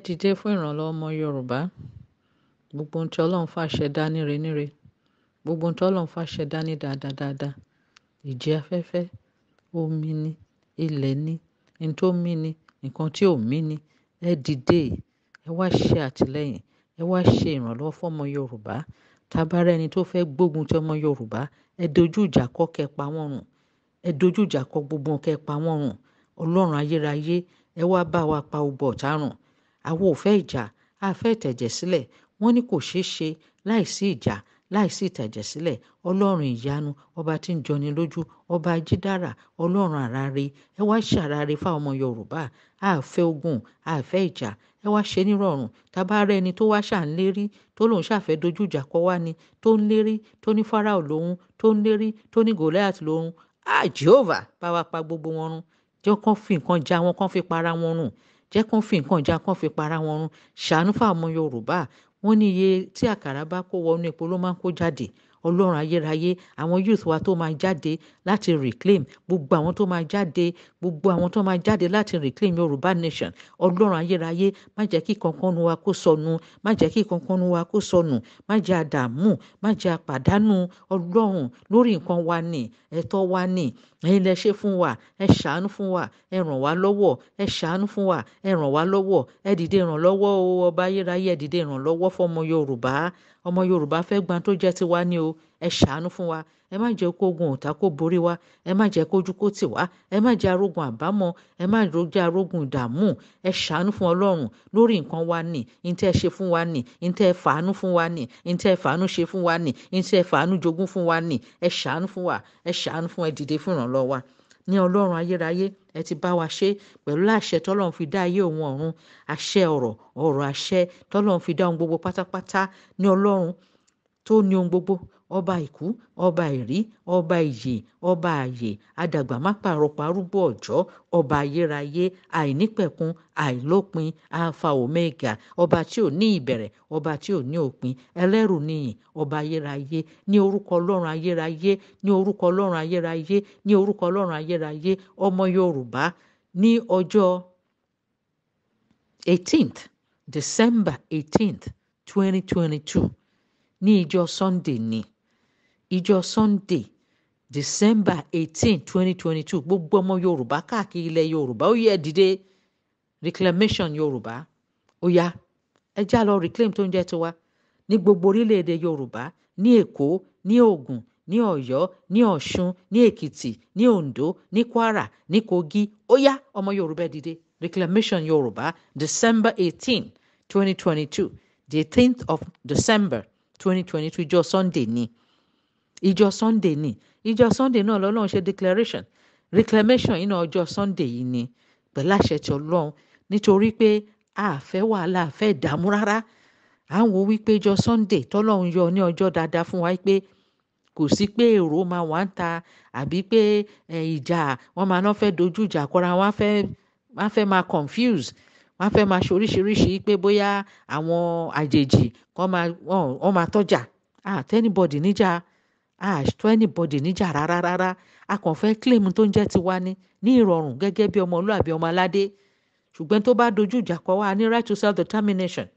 Dìde fún ìrànlọ́wọ́ ọmọ Yorùbá. Gbogbo ohun tí Ọlọ́run fàṣẹ dá níre níre. Gbogbo ohun tí Ọlọ́run fàṣẹ dá ní dáadáa dáadáa. Ìjì afẹ́fẹ́, omi ni, ilẹ̀ ni, ohun tó mí ni, nǹkan tí ò mí ni. Ẹ dìde, ẹ wá ṣe àtìlẹ́yìn, ẹ wá ṣe ìrànlọ́wọ́ fún ọmọ Yorùbá. Tá bá rí ẹni tó fẹ́ gbógun ti ọmọ Yorùbá, ẹ dojú ìjà kọ kẹ pa wọ́n run. Ẹ dojú ìjà kọ gbogbo wọn kẹ pa wọ́n run. Ọlọ́run ayérayé, ẹ wá bá wa pa gbogbo ọ̀tá run. Àwa ò fẹ́ ìjà, a fẹ́ ìtẹ̀jẹ̀ sílẹ̀. Wọ́n ní kò ṣeé ṣe láìsí ìjà, láìsí ìtẹ̀jẹ̀ sílẹ̀. Ọlọ́run ìyanu, ọba tí ń jọni lójú, ọba ajídára, Ọlọ́run àràre. Ẹ wá ṣe àràre fún àwọn ọmọ Yorùbá. A fẹ́ ogun, a fẹ́ ìjà. Ẹ wá ṣe nírọ̀rùn. Tá bá rí ẹni tó wá ṣà ń lérí, tó lóun ṣàfẹ́ dojú ìjà kọ wá ni, tó ń lérí, tó ní Fáráò lòun, tó ń lérí, tó ní Goliath lòun. Ah, Jehovah, bá wa pa gbogbo wọn run. Jẹ́ kí wọ́n fi nǹkan ja wọn, kí wọ́n fi para wọn run. Jẹ́ kí wọ́n fi nǹkan ja, kí wọ́n fi para wọn run. Ṣàánú fún àwọn ọmọ Yorùbá. Wọ́n ní iye tí àkàrà bá kó wọnú epo ló máa ń kó jáde. Ọlọ́run ayérayé, àwọn youth wa tó máa jáde láti reclaim, gbogbo àwọn tó máa jáde, gbogbo àwọn tó máa jáde láti reclaim Yorùbá nation. Ọlọ́run ayérayé, má jẹ́ kí kankan nu wa kó sọnù, má jẹ́ kí kankan nu wa kó sọnù, má jẹ́ àdàmú, má jẹ́ àpàdánù. Ọlọ́run lórí nǹkan wa ni, ẹ̀tọ́ wa ni. Ẹ̀yin lẹ ṣe fún wa, ẹ ṣàánú fún wa, ẹ ràn wá lọ́wọ́, ẹ ṣàánú fún wa, ẹ ràn wá lọ́wọ́, ẹ dìde ìrànlọ́wọ́ o, ọba ayérayé, ẹ dìde ìrànlọ́wọ́ fún ọmọ Yorùbá. Ọmọ Yorùbá fẹ́ gba tó jẹ́ tiwa ni o. Ẹ ṣàánú fún wa. Ẹ má jẹ́ kó ogun ọ̀tá kó borí wa. Ẹ má jẹ́ kójú kó tì wá. Ẹ má jẹ́ arógun àbámọ̀. Ẹ má jẹ́ arógun ìdààmú. Ẹ ṣàánú fún Ọlọ́run lórí nǹkan wa ni. Ohun tí ẹ ṣe fún wa ni. Ohun tí ẹ fàánú fún wa ni. Ohun tí ẹ fàánú ṣe fún wa ni. Ohun tí ẹ fàánú jogún fún wa ni. Ẹ ṣàánú fún wa. Ẹ ṣàánú fún, ẹ dìde fún ìrànlọ́wọ́ wa. Ní Ọlọ́run ayérayé, ẹ ti bá wa ṣe pẹ̀lú àṣẹ tọ́lọ́run fi dá ayé òun ọ̀run. Àṣẹ ọ̀rọ̀, ọ̀rọ̀ àṣẹ tọ́lọ́run fi dá ohun gbogbo pátápátá ní Ọlọ́run tó ní ohun gbogbo. Ọba ìkú, ọba ìrí, ọba ìyè, ọba ààyè, adàgbà má pàrọ̀pọ̀ arúgbó ọjọ́, ọba ayérayé, àìnípẹ̀kun, àìlópin, Alpha Omega, ọba tí ò ní ìbẹ̀rẹ̀, ọba tí ò ní òpin, ẹlẹ́rù níyìn, ọba ayérayé, ní orúkọ Ọlọ́run ayérayé, ní orúkọ Ọlọ́run ayérayé, ní orúkọ Ọlọ́run ayérayé, ọmọ Yorùbá ní ọjọ́ 18th, December 18th, 2022, ní ìjọ Sunday ni. Ìjọ Sunday, December 18, 2022, gbogbo ọmọ Yorùbá káàkiri ilẹ̀ Yorùbá, ó yẹ dìde. Reclamation Yorùbá. Ó yá, ẹ já lọ reclaim tó ń jẹ́ tiwa ní gbogbo orílẹ̀-èdè Yorùbá, ní Èkó, ní Ògùn, ní Ọ̀yọ́, ní Ọ̀ṣun, ní Èkìtì, ní Oǹdó, ní Kwara, ní Kogi. Ó yá, ọmọ Yorùbá, ẹ dìde. Reclamation Yorùbá, December 18, 2022, the 18th of December 2022, ìjọ Sunday ni. Ìjọ Sunday ni. Ìjọ Sunday náà lọ́lọ́run ṣe declaration reclamation yìí náà. Ọjọ́ Sunday yìí ni pẹ̀lú àṣẹ ti Ọlọ́run, nítorí pé a fẹ́ wàhálà, a fẹ́ ìdààmú rárá. À ń wo wípé ìjọ Sunday tọ́lọ́run yọ ní ọjọ́ dáadáa fún wa, pé kò sí pé èrò máa wà ń ta àbí pé ìjà wọ́n máa náà fẹ́ dojú ìjà kọra, wọ́n fẹ́ máa confuse, wọ́n fẹ́ máa ṣe oríṣiríṣi pé bóyá àwọn àjèjì kọ́ máa wọ́n máa tọ́jà. Àtẹ́ anybody níjà, àtọ́ anybody níjà rárá rárá. A kàn fẹ́ claim tó ń jẹ́ tiwa ní ní ìrọ̀rùn gẹ́gẹ́ bí ọmọlúàbí, ọmọ aládé. Ṣùgbọ́n tó bá dojú ìjà kọ wa, a ní right to self determination,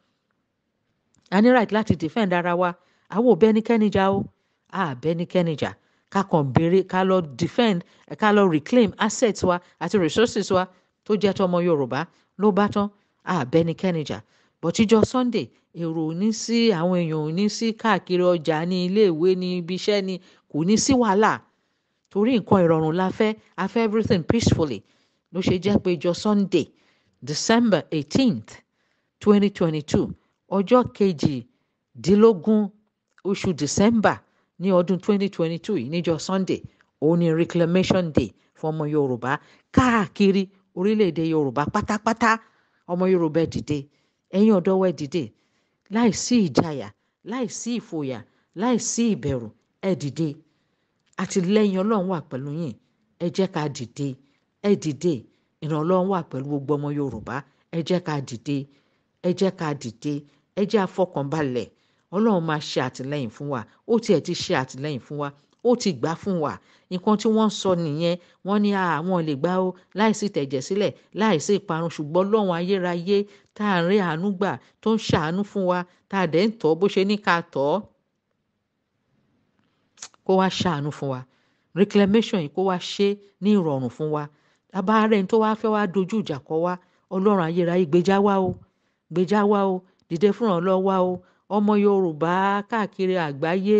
a ní right láti defend ara wa. Àwọn ò bẹ́nikẹ́ni jà o, a bẹ́nikẹ́ni jà. Ká kàn béèrè, ká lọ defend, ká lọ reclaim assets wa àti resources wa tó jẹ́ tọmọ Yorùbá, ló bá tán. A bẹ́nikẹ́ni jà. But ìjọ Sunday, èrò ò ní sí, àwọn èèyàn ò ní sí káàkiri ọjà, ní iléèwé, ní ibi iṣẹ́, ní kò ní sí wàhálà, torí nǹkan ìrọ̀rùn la fẹ́. A fẹ́ everything peacefully. Ló ṣe jẹ́ pé ìjọ Sunday, December 18th, 2022, ọjọ́ 18 oṣù December ní ọdún 2022 yìí, níjọ́ Sunday, òun ni reclamation day fún ọmọ Yorùbá káàkiri orílẹ̀-èdè Yorùbá pátápátá. Ọmọ Yorùbá, ẹ dìde. Ẹ̀yin ọ̀dọ́ wa, ẹ dìde láìsí ìjayà, láìsí ìfòyà, láìsí ìbẹ̀rù. Ẹ dìde, àtìlẹ́yìn Ọlọ́run wà pẹ̀lú yín. Ẹ jẹ́ ká dìde, ẹ dìde. Ìrànlọ́wọ́ wà pẹ̀lú gbogbo ọmọ Yorùbá. Ẹ jẹ́ ká dìde, ẹ jẹ́ ká dìde, ẹ jẹ́ àfọkànbalẹ̀. Ọlọ́run máa ṣe àtìlẹ́yìn fún wa. Ó tiẹ̀ ti ṣe àtìlẹ́yìn fún wa. Ó ti gbà fún wa. Nǹkan tí wọ́n ń sọ nìyẹn. Wọ́n ní àwọn lè gbà ó láìsí ìtẹ̀jẹ̀ sílẹ̀, láìsí ìparun. Ṣùgbọ́n Ọlọ́run ayérayé tá à ń rí àánú gbà, tó ń ṣàánú fún wa, tá a dẹ̀ ń tọ́ bó ṣe ní ká tọ́, kó wá ṣàánú fún wa. Reclamation yìí, kó wá ṣe ní ìrọ̀rùn fún wa. Abá rẹ̀ tó wá fẹ́ wá dojú ìjà kọ wá, Ọlọ́run ayérayé, gbèjà wá o, gbèjà wá o, dìde fúnra lọ wá o. Ọmọ Yorùbá káàkiri àgbáyé,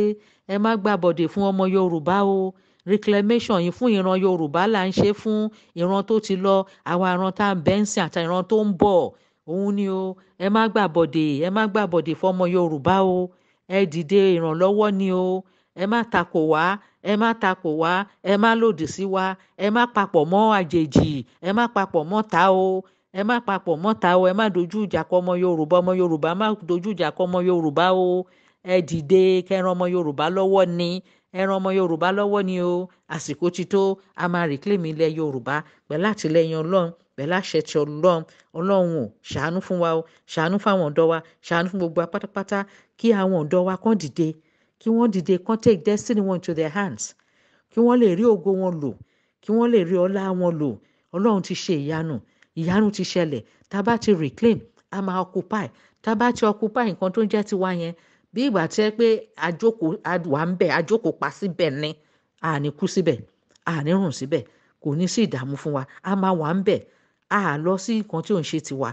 ẹ má gbàbọ̀dè fún ọmọ Yorùbá o. Reclamation yìí, fún ìran Yorùbá là ń ṣe, fún ìran tó ti lọ, àwọn ìran tá à ń bẹ́ ń sìn àti ìran tó ń bọ̀, òun ni o. Ẹ má gbàbọ̀dè, ẹ má gbàbọ̀dè fún ọmọ Yorùbá o. Ẹ dìde ìrànlọ́wọ́ ni o. Ẹ má takò wá, ẹ má takò wá, ẹ má lòdì sí wa, ẹ má papọ̀ mọ́ àjèjì, ẹ má papọ̀ mọ́ ta o, ẹ má papọ̀ mọ́ ta o. Ẹ má dojú ìjà kọ ọmọ Yorùbá. Ọmọ Yorùbá, má dojú ìjà kọ ọmọ Yorùbá o. Ẹ dìde kẹran ọmọ Yorùbá lọ́wọ́ ni, ẹ ran ọmọ Yorùbá lọ́wọ́ ni o. Àsìkò ti tó, a máa reclaim ilẹ̀ Yorùbá pẹ̀lú àtìlẹyìn Ọlọ́run, pẹ̀lú àṣẹ ti Ọlọ́run. Ọlọ́run ò ṣàánú fún wa o, ṣàánú fáwọn ọ̀dọ́ wa, ṣàánú fún gbogbo wa pátápátá. Kí àwọn ọ̀dọ́ wa kàn dìde, kí wọ́n dìde, kàn take destiny wọn into their hands, kí wọ́n lè rí ògo wọn lò, kí wọ́n lè rí ọlá wọn lò. Ọlọ́run ti ṣe ìyanu, ìyanu ti ṣẹlẹ̀. Tá a bá ti reclaim, a máa occupy. Tá a bá ti occupy nǹkan tó ń jẹ́ tiwa yẹn, bí ìgbà tí ẹ pé àjókòó wà ń bẹ̀, àjókòó pa síbẹ̀ ni. A ní kú síbẹ̀, a ní rùn síbẹ̀, kò ní sí ìdààmú fún wa. A máa wà ń bẹ̀, a lọ sí nǹkan tí ò ń ṣe tiwa,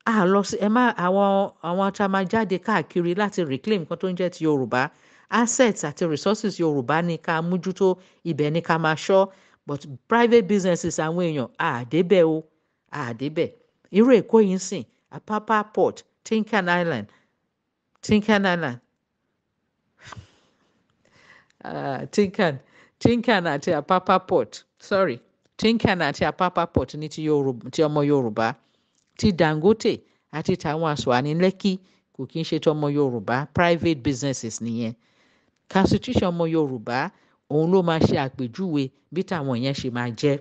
a lọ sí ẹ má. Àwọn tá a máa jáde káàkiri láti reclaim nǹkan tó ń jẹ́ ti Yorùbá, assets àti resources Yorùbá ní ká mójútó, ibẹ̀ ní ká máa ṣọ́. But private businesses àwọn èèyàn, a débẹ̀ o, a débẹ̀. Irú Èkó yìí ń sìn, Apapa Port, Tincan Island, Tincan Island, Tincan àti Apapa Port, sorry, Tincan àti Apapa Port ní ti Yorùbá, ti ọmọ Yorùbá. Ti Dangote àti tàwọn àṣùwà ní Lẹ́kì kò kí ń ṣe tọmọ Yorùbá, private businesses nìyẹn. Constitution ọmọ Yorùbá, òun ló máa ṣe àpèjúwe bí tàwọn yẹn ṣe máa jẹ́.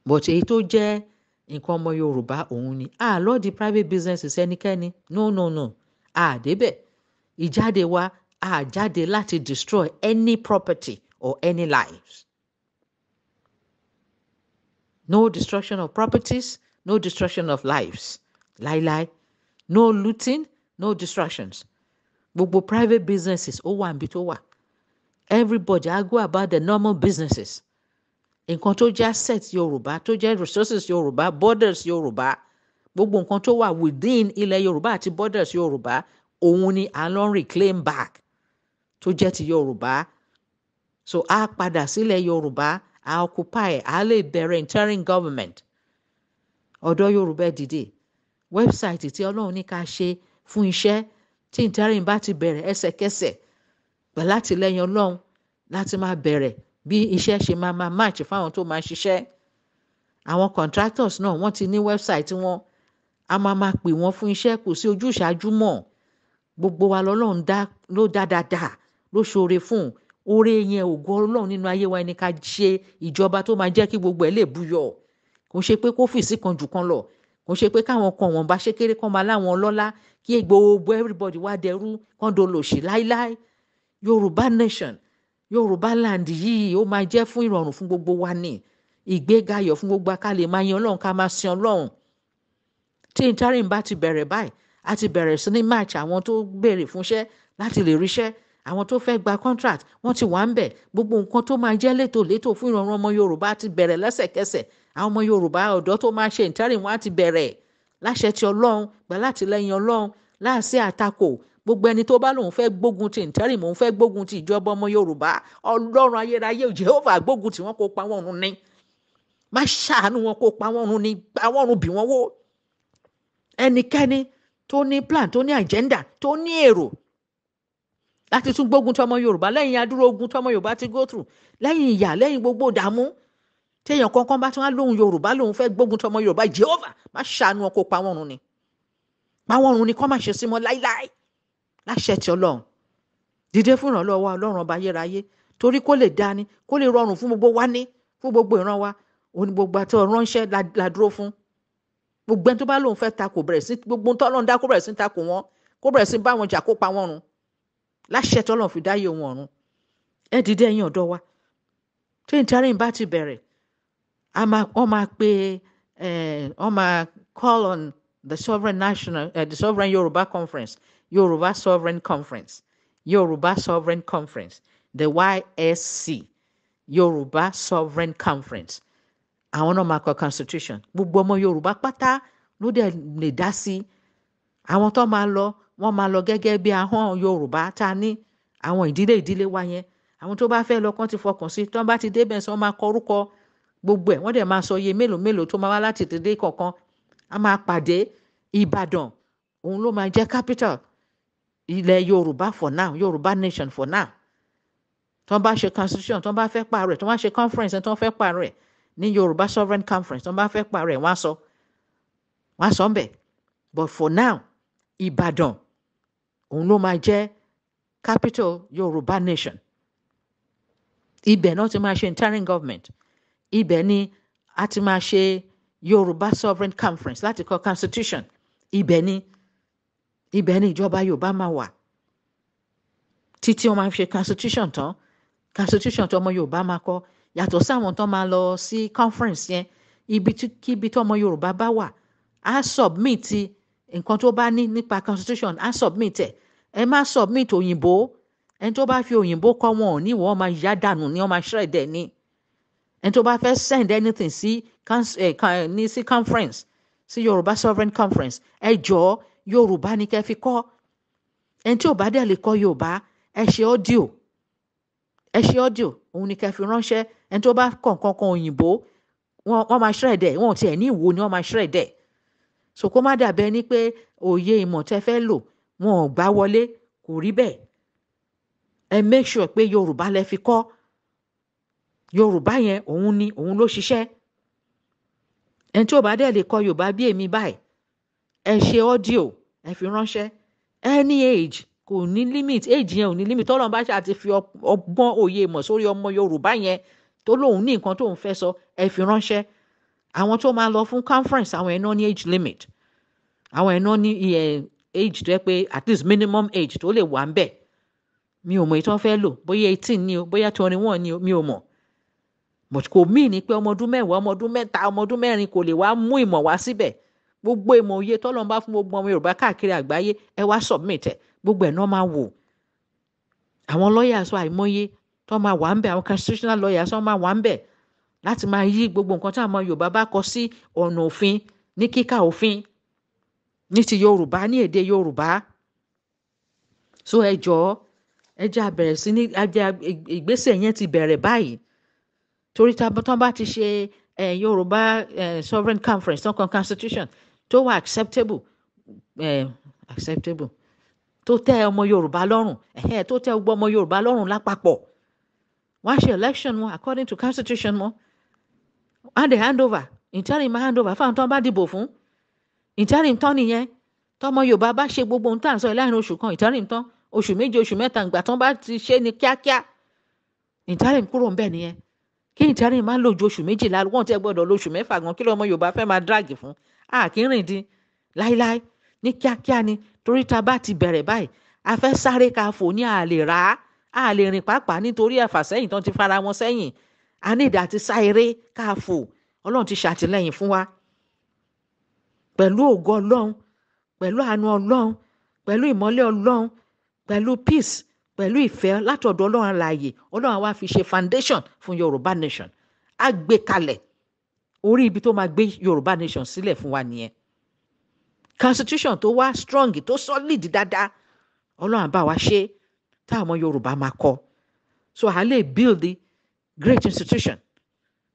But èyí tó jẹ́ nǹkan ọmọ Yorùbá, òun ni a lọ di private businesses ẹnikẹ́ni. No, no, no, a débẹ̀. Ìjáde wa, a jáde láti destroy any property or any lives. No destruction of properties, no destruction of lives, láíláí. No looting, no destructions. Gbogbo private businesses, ó wà níbi tó wà. Everybody á go about the normal businesses. Nǹkan tó jẹ́ asset Yorùbá, tó jẹ́ resources Yorùbá, borders Yorùbá, gbogbo nǹkan tó wà within ilẹ̀ Yorùbá àti borders Yorùbá, òun ni à ń lọ reclaim back, tó jẹ́ ti Yorùbá. So a padà sílẹ̀ Yorùbá, a occupy, a lè bẹ̀rẹ̀ interim government. Ọ̀dọ́ Yorùbá, dìde. Website tí Ọlọ́run ní ká ṣe fún iṣẹ́, tí interim bá ti bẹ̀rẹ̀, ẹsẹ̀kẹsẹ̀, pẹ̀lú àtìlẹ́yìn Ọlọ́run, láti máa bẹ̀rẹ̀ bí iṣẹ́ ṣe máa match fáwọn tó máa ṣiṣẹ́. Àwọn contractors náà, wọ́n ti ní website wọn, a máa pè wọ́n fún iṣẹ́. Kò sí ojúṣàájú mọ́. Gbogbo wa lọ́lọ́run dá, ló dá dáadáa, ló ṣoore fún. Oore yẹn, ògo Ọlọ́run nínú ayé wa ẹni, ká ṣe ìjọba tó máa jẹ́ kí gbogbo ẹ̀ lè búyọ̀. Kò ṣe pé kó fìsí kan jù kan lọ, kò ṣe pé káwọn kan wọ́n bá ṣe kéré kan máa láwọn ọlọ́lá, kí gbogbo everybody wá dẹrú, kán dolòṣì láíláí. Yorùbá nation, Yorùbá land yìí, ó máa jẹ́ fún ìrọ̀rùn fún gbogbo wa ní ìgbéga ayọ̀ fún gbogbo wa, ká lè máa yan Ọlọ́run, ká máa sin Ọlọ́run. Tí interim bá ti bẹ̀rẹ̀ báyìí, a ti bẹ̀rẹ̀ sí ní match àwọn tó béèrè fúnṣẹ́ láti lè ríṣẹ́. Àwọn tó fẹ́ gba contract, wọ́n ti wà ń bẹ̀. Gbogbo nǹkan tó máa jẹ́ létòlétò fún ìrọ̀rùn ọmọ Yorùbá ti bẹ̀rẹ̀ lẹ́sẹ̀kẹsẹ̀. Àwọn ọmọ Yorùbá ọ̀dọ́ tó máa ṣe interim, wọn á ti bẹ̀rẹ̀ láṣẹ ti Ọlọ́run, pẹ̀lú àtìlẹ́yìn Ọlọ́run, láìsí àtakò. Gbogbo ẹni tó bá lòun fẹ́ gbógun ti interim, òun fẹ́ gbógun ti ìjọba ọmọ Yorùbá, Ọlọ́run ayérayé Jehovah, gbógun tí wọ́n, kó pa wọ́n run ní. Má ṣàánú wọn, kó pa wọ́n run ní, pa wọ́n run, bì wọ́n wó. Ẹnikẹ́ni tó ní plan, tó ní agenda, tó ní èrò láti tún gbógun tí ọmọ Yorùbá lẹ́yìn adúró ogun tí ọmọ Yorùbá ti go through, lẹ́yìn ìyà, lẹ́yìn gbogbo ìdààmú, téèyàn kankan bá tún wá lóhun Yorùbá, lóhun fẹ́ gbógun tí ọmọ Yorùbá, Jehovah, má ṣàánú wọn, kó pa wọ́n run ni, pa wọ́n run ni, kọ́ má ṣe sí mọ́ láíláí láṣẹ tí Ọlọ́run. Dìde fún ìrànlọ́wọ́, Ọlọ́run ọba ayérayé, torí kó lè dání, kó lè rọrùn fún gbogbo wa ní, fún gbogbo ìran wa. Òun ni gbogbo àti ọ̀ránṣẹ́ la dúró fún. Gbogbo ẹni tó bá lóun fẹ́ ta kò bẹ̀rẹ̀ sí gbogbo tó Ọlọ́run dá, kó bẹ̀rẹ̀ sí ta kò wọ́n, kó bẹ̀rẹ̀ sí bá wọn jà, kó pa wọ́n run láṣẹ tí Ọlọ́run fi dáyé wọn ọ̀run. Ẹ dìde, ẹ̀yin ọ̀dọ́ wa. Tí interim bá ti bẹ̀rẹ̀, a máa wọ́n máa pe ẹ̀, wọ́n máa call on the sovereign national, the sovereign Yoruba conference, Yoruba Sovereign Conference, Yoruba Sovereign Conference, the YSC, Yoruba Sovereign Conference. Àwọn náà máa kọ constitution. Gbogbo ọmọ Yorùbá pátá ló dẹ̀ lè dá sí. Àwọn tó máa lọ, wọ́n máa lọ gẹ́gẹ́ bí ahọ́n Yorùbá tá a ní, àwọn ìdílé ìdílé wa yẹn. Àwọn tó bá fẹ́ lọ kán ti fọkàn sí. Tó bá ti débẹ̀ sọ, wọ́n máa kọ orúkọ gbogbo ẹ̀, wọ́n dẹ̀ máa sọ iye mélòó mélòó tó máa wá láti ìdílé kọ̀ọ̀kan. A máa pàdé Ìbàdàn, òun ló máa jẹ́ capital ilẹ̀ Yorùbá for now, Yorùbá nation for now. Tó bá ṣe constitution, tó bá fẹ́ pààrọ̀ ẹ̀, tó bá ṣe conference, tó fẹ́ pààrọ̀ ẹ̀ ní Yorùbá Sovereign Conference, tó bá fẹ́ pààrọ̀ ẹ̀, wọ́n á sọ ńbẹ̀. But for now, Ìbàdàn, òun ló máa jẹ́ capital Yorùbá nation. Ibẹ̀ náà ti máa ṣe interim government. Ibẹ̀ ni a ti máa ṣe Yorùbá Sovereign Conference láti kọ constitution. Ibẹ̀ ni ìjọba Yorùbá máa wà títí wọ́n máa fi ṣe constitution tán. Constitution tó ọmọ Yorùbá máa kọ, yàtọ̀ sáwọn tó máa lọ sí conference yẹn, ibi tí kíbi tó ọmọ Yorùbá bá wà, á submit nǹkan tó bá ní nípa constitution, á submit ẹ̀. Ẹ má submit òyìnbó. Ẹni tó bá fi òyìnbó kọ́, wọn ò ní, wọ́n máa yá dànù ní, wọ́n máa shred ẹ̀ ní. Ẹni tó bá fẹ́ send anything sí ní sí conference, sí Yorùbá Sovereign Conference, ẹ jọ̀ọ́, Yorùbá ni kẹ́ fi kọ́. Ẹni tí ò bá dẹ̀ lè kọ́ Yorùbá, ẹ ṣe audio, ẹ ṣe audio, òun ni kẹ́ fi ránṣẹ́. Ẹni tó bá kọ̀ nǹkan kan òyìnbó, wọ́n máa shred ẹ̀. Wọ́n tiẹ̀ ní ìwò ni, wọ́n máa shred ẹ̀. So kó má dàbẹ́ ní pé òye ìmọ̀ tẹ́ fẹ́ lò, wọn ò gbá wọlé. Kò rí bẹ́ẹ̀. Ẹ make sure pé Yorùbá lẹ fi kọ́. Yorùbá yẹn, òun ni, òun ló ṣiṣẹ́. Ẹni tí ò bá dẹ̀ lè kọ Yorùbá bí èmi báyìí, ẹ ṣe audio, ẹ fi ránṣẹ́. Any age, kò ní limit, age yẹn ò ní limit. Tọ́lọ́run bá ṣáà ti fi ọgbọ́n òye ìmọ̀ sórí ọmọ Yorùbá yẹn, tó lóun ní nǹkan tóun fẹ́ sọ, ẹ fi ránṣẹ́. Àwọn tó máa lọ fún conference, àwọn ẹ̀ náà ní age limit. Àwọn ẹ̀ náà ní age tó yẹ pé at least minimum age tó lè wà ń bẹ̀. Mi ò mọ̀ èyí tó fẹ́ lò, bóyá 18 ni o, bóyá 21 ni o, mi ò mọ̀. But kò mí ní pé ọmọ ọdún 10, ọmọ ọdún 3, ọmọ ọdún 4 kò lè wá mú ìmọ̀ wá síbẹ̀. Gbogbo ìmọ̀ òye tọ́lọ́run bá fún gbogbo ọmọ Yorùbá káàkiri àgbáyé, ẹ wá submit ẹ. Gbogbo ẹ̀ náà máa wò. Àwọn lawyers wa àìmọye tó máa wà ń bẹ̀, àwọn constitutional lawyers tó máa wà ń bẹ̀ láti máa yí gbogbo nǹkan tí àwọn Yorùbá bá kọ sí ọ̀nà òfin, ní kíkà òfin ní ti Yorùbá, ní èdè Yorùbá. So ẹ jọ̀ọ́, ẹ jẹ́ a bẹ̀rẹ̀ sí ní ìgbésẹ̀ yẹn ti bẹ̀rẹ̀ báyìí, torí tán bá ti ṣe Yorùbá Sovereign Conference tán kan constitution tó wà acceptable, tó tẹ́ ọmọ Yorùbá lọ́rùn, tó tẹ́ gbogbo ọmọ Yorùbá lọ́rùn lápapọ̀, wọ́n á ṣe election wọn according to constitution wọn, wọ́n á dẹ̀ hand over interim, hand over fáwọn tó ń bá dìbò fún. Interim tán nìyẹn. Tọmọ Yorùbá bá ṣe gbogbo ohun tá à ń sọ yìí láàrin oṣù kan, interim tán. Oṣù 7, oṣù 3, ìgbà tán bá ti ṣe ní kíákíá, interim kúrò ń bẹ̀ nìyẹn. Kí interim máa lò ju oṣù 12, wọ́n ti gbọ́dọ̀ lóṣù 6 gan. Kí lọ́mọ Yorùbá fẹ́ máa drag fún? A kì í rìn dín láíláí, ní kíákíá ni, torí tá a bá ti bẹ̀rẹ̀ báyìí, a fẹ́ sáré ká fò ní, a lè rà á, a lè rìn pàápàá, nítorí ẹ̀fàsẹ́yìn tán ti fara wọn sẹ́yìn. A ní ìdá àti sá eré ká fò. Ọlọ́run ti ṣàtìlẹ́yìn fún wa. Pẹ̀lú ògo Ọlọ́run, pẹ̀lú àánú Ọlọ́run, pẹ̀lú ìmọ́lẹ̀ Ọlọ́run, pẹ̀lú peace, pẹ̀lú ìfẹ́ látọ̀dọ̀ Ọlọ́run alààyè, Ọlọ́run á wá fi ṣe foundation fún Yorùbá nation. Á gbé kalẹ̀ orí ibi tó máa gbé Yorùbá nation sílẹ̀ fún wa nìyẹn. Constitution tó wá strong, tó solid dáadáa, Ọlọ́run á bá wa ṣe táwọn ọmọ Yorùbá máa kọ. So a lè build the great institution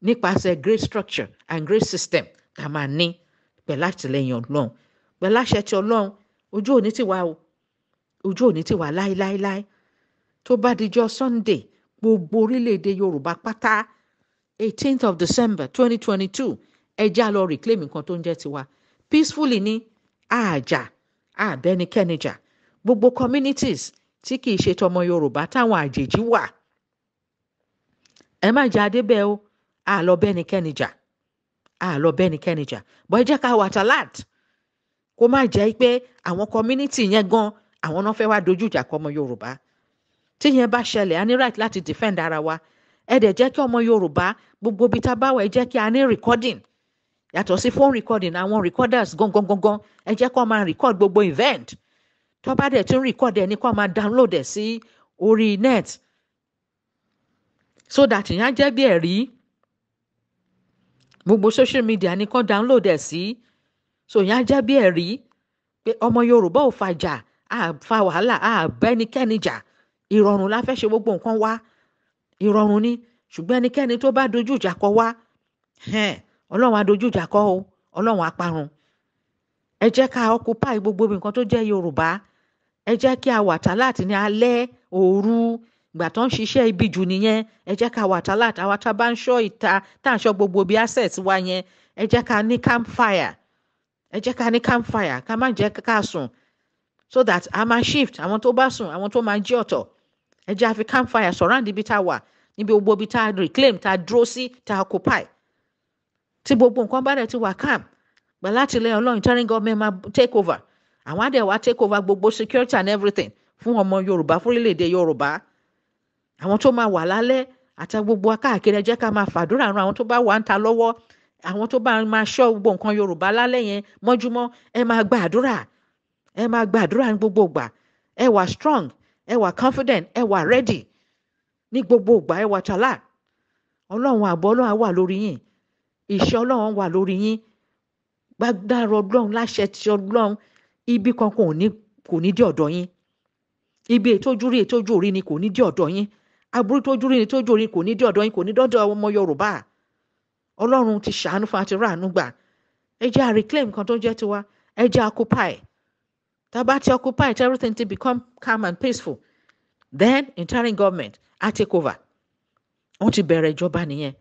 nípasẹ̀ great structure and great system tá a máa ní pẹ̀lú àtìlẹyìn Ọlọ́run, pẹ̀lú àṣẹ ti Ọlọ́run. Ojú òní ti wá o, ojú òní ti wà láéláéláé. Tó bá dijọ́ Sunday, gbogbo orílẹ̀-èdè Yorùbá pátá, 18th of December 2022, ẹ já lọ reclaim nǹkan tó ń jẹ́ tiwa peacefully ní àjà àbẹ́nikẹ́ni jà. Gbogbo communities tí kì í ṣe tọmọ Yorùbá, táwọn àjèjì wà, ẹ má jà débẹ̀ o. A lọ bẹ́nikẹ́ni jà, a lọ bẹ́nikẹ́ni jà, bọ́ ẹ jẹ́ ká wà alert, kó má jẹ́ pé àwọn community yẹn gan, àwọn náà fẹ́ wá dojú ìjà kọ ọmọ Yorùbá. Tí yẹn bá ṣẹlẹ̀, a ní right láti defend ara wa. Ẹ dẹ̀ jẹ́ kí ọmọ Yorùbá gbogbo ibi tá a bá wà, ẹ jẹ́ kí a ní recording, yàtọ̀ sí phone recording, àwọn recorders gangan gangan. Ẹ jẹ́ kó máa record gbogbo event. Tó bá dẹ̀ tún record ẹ ní kó máa download ẹ̀ sí orí net, so that ìyẹn á jẹ́ bí ẹ̀rí. Gbogbo social media ní kó download ẹ̀ sí, so ìyẹn á jẹ́ bí ẹ̀rí pé ọmọ Yorùbá ò fàjà, á fa wàhálà, á bẹ́nikẹ́ni jà. Ìrọ̀rùn la fẹ́ ṣe gbogbo nǹkan wá, ìrọ̀rùn ni. Ṣùgbọ́n ẹnikẹ́ni tó bá dojú ìjà kọ wá, Ọlọ́run á dojú ìjà kọ o, Ọlọ́run á parun. Ẹ jẹ́ ká occupy gbogbo nǹkan tó jẹ́ Yorùbá. Ẹ jẹ́ kí a wà alert ní alẹ́, òru, ìgbà tó ń ṣiṣẹ́ ibi jù nìyẹn. Ẹ jẹ́ ká wà alert. Àwa tá a bá ń ṣọ́ ìta, tá à ń ṣọ́ gbogbo bí assets wa yẹn, ẹ jẹ́ ká ní campfire. Ẹ jẹ́ ká ní campfire, ká má jẹ́ ká sùn, so that a máa shift. Àwọn tó bá sùn, àwọn tó máa jí ọ̀tọ̀. Ẹ jẹ́ a fi campfire surround ibi tá a wà, níbi gbogbo ibi tá a reclaim, tá a dúró sí, tá a occupy. Tí gbogbo nǹkan bá dẹ̀ ti wà calm, gbà láti ilẹ̀ Ọlọ́run, interim government máa take over. Àwọn á dẹ̀ wá take over gbogbo security and everything fún ọmọ Yorùbá, fún orílẹ̀-èdè Yorùbá. Àwọn tó máa wà lálẹ́ àti gbogbo káàkiri, ẹ jẹ́ ká máa fàdúrà ran àwọn tó bá wà ń ta lọ́wọ́, àwọn tó bá máa ṣọ́ gbogbo nǹkan Yorùbá lálẹ́ yẹn mọ́júmọ́. Ẹ máa gbàdúrà, ẹ máa gbàdúrà ní gbogbo ìgbà. Ẹ wà strong, ẹ wà confident, ẹ wà ready ní gbogbo ìgbà. Ẹ wà alert. Ọlọ́run, àbọ̀ Ọlọ́run á wà lórí yín, ìṣọ́ Ọlọ́run wà lórí yín. Gbàgbára Ọlọ́run, láṣẹ ti Ọlọ́run, ibi kankan kò ní dé ọ̀dọ̀ yín. Ibi ètòjú rí, ètòjú orí ni kò ní dé ọ̀dọ̀ yín. Aburú tójú rí ni tójú orí kò ní dé ọ̀dọ̀ yín, kò ní dọ́dọ̀ ọmọ Yorùbá. Ọlọ́run ti ṣàánú fún àti ráàánú gbà. Ẹ jẹ́ à reclaim kan tó jẹ́ tiwa. Ẹ jẹ́ occupy. Tá a bá ti occupy, everything ti become calm and peaceful, then interim government á take over. Wọ́n ti bẹ̀rẹ̀ ìjọba nìyẹn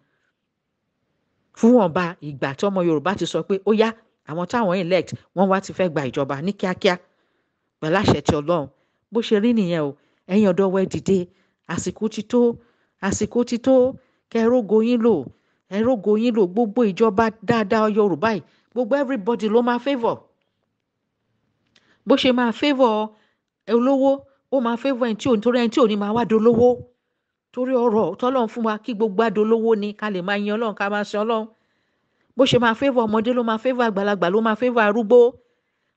fún wọn bá ìgbà tí ọmọ Yorùbá ti sọ pé ó yá, àwọn táwọn elect, wọ́n wá ti fẹ́ gba ìjọba ní kíákíá pẹ̀lú àṣẹ ti Ọlọ́run. Bó ṣe rí nìyẹn o. Ẹ̀yin ọ̀dọ́ wa, ẹ dìde. Àsìkò ti tó, àsìkò ti tó kẹ́ ẹ rógo yín lò, ẹ rógo yín lò. Gbogbo ìjọba dáadáa Yorùbá yìí, gbogbo everybody ló máa favour. Bó ṣe máa favour olówó, ó máa favour ẹni tí ò ní, torí ẹni tí ò ní máa wá dolówó, torí ọrọ̀ tọ́lọ́run fún wa, kí gbogbo adolówó ni, ká lè máa yin Ọlọ́run, ká máa sin Ọlọ́run. Bó ṣe máa favour ọmọdé ló máa favour àgbàlagbà, ló máa favour arúgbó.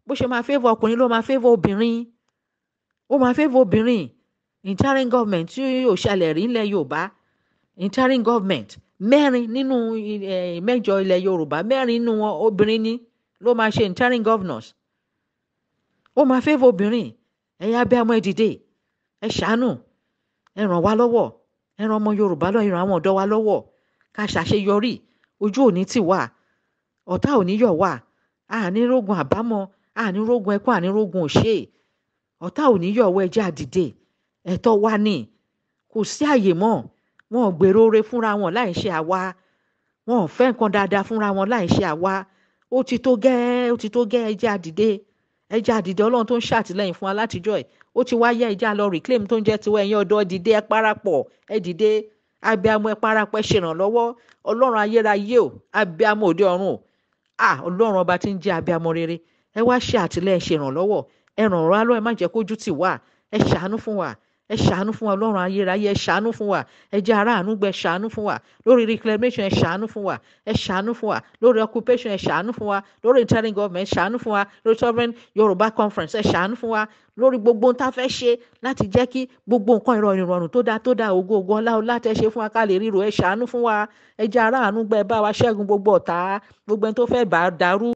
Bó ṣe máa favour ọkùnrin ló máa favour obìnrin, ó máa favour obìnrin. Interim government tí yóò ṣẹlẹ̀ rí nílẹ̀ Yorùbá, interim government mẹ́rin nínú mẹ́jọ ilẹ̀ Yorùbá, mẹ́rin nínú wọn obìnrin ni ló máa ṣe interim governors. Ó máa favour obìnrin. Ẹ̀yin abiyamọ, ẹ dìde, ẹ ṣàánú, ẹ ràn wá lọ́wọ́, ẹ ràn ọmọ Yorùbá lọ́wọ́, ẹ ràn àwọn ọ̀dọ́ wa lọ́wọ́ ká ṣàṣeyọrí. Ojú òní tì wá, ọ̀tá òní yọ̀ wá, àní rógun àbámọ̀, àní rógun ẹkún, àní rógun òṣè. Ọ̀tá òní yọ̀ wá. Ẹ jẹ́ á dìde. Ẹ̀tọ́ wa ni, kò sí àyè mọ́. Wọn ò gbèrò oore fúnra wọn láì ṣe àwa. Wọn ò fẹ́ nǹkan dáadáa fúnra wọn láì ṣe àwa. Ó ti tó gẹ́, ó ti tó gẹ́. Ẹ jẹ́ á dìde, ẹ jẹ́ á dìde. Ọlọ́run tó ń ṣàtìlẹ́yìn fún wa látijọ́ ẹ̀, ó ti wá yẹ. Ẹ jẹ́ á lọ reclaim tó ń jẹ́ tiwa. Ẹ̀yin ọ̀dọ́, dìde, ẹ parapọ̀, ẹ dìde. Abiamọ, ẹ parapọ̀, ẹ ṣèrànlọ́wọ́. Ọlọ́run ayérayé o, abiamọ òde ọ̀run o, ah, Ọlọ́run ọba tí ń jẹ́ abiamọ rere, ẹ wá ṣe àtìlẹ́yìn, ṣèrànlọ́wọ́, ẹ ràn wá lọ́wọ́. Ẹ má jẹ́ kójú tì wá. Ẹ ṣàánú fún wa, ẹ ṣàánú fún wa. Ọlọ́run ayérayé, ẹ ṣàánú fún wa. Ẹ jẹ́ aráàánú gbẹ. Ṣàánú fún wa lórí reclamation, ẹ ṣàánú fún wa. Ẹ ṣàánú fún wa lórí occupation, ẹ ṣàánú fún wa lórí interim government, ẹ ṣàánú fún wa lórí Sovereign Yorùbá Conference, ẹ ṣàánú fún wa lórí gbogbo ohun tá a fẹ́ ṣe láti jẹ́ kí gbogbo nǹkan ìrọ̀rùn, ìrọ̀rùn tó dáa tó dáa, ògo, ògo, ọlá, ọlá tẹ́ ṣe fún wa, ká lè ríro. Ẹ ṣàánú fún wa. Ẹ jẹ́ aráàánú gbẹ. Bá wa ṣẹ́gun gbogbo ọ̀tá, gbogbo ẹni tó fẹ́ bá dàrú.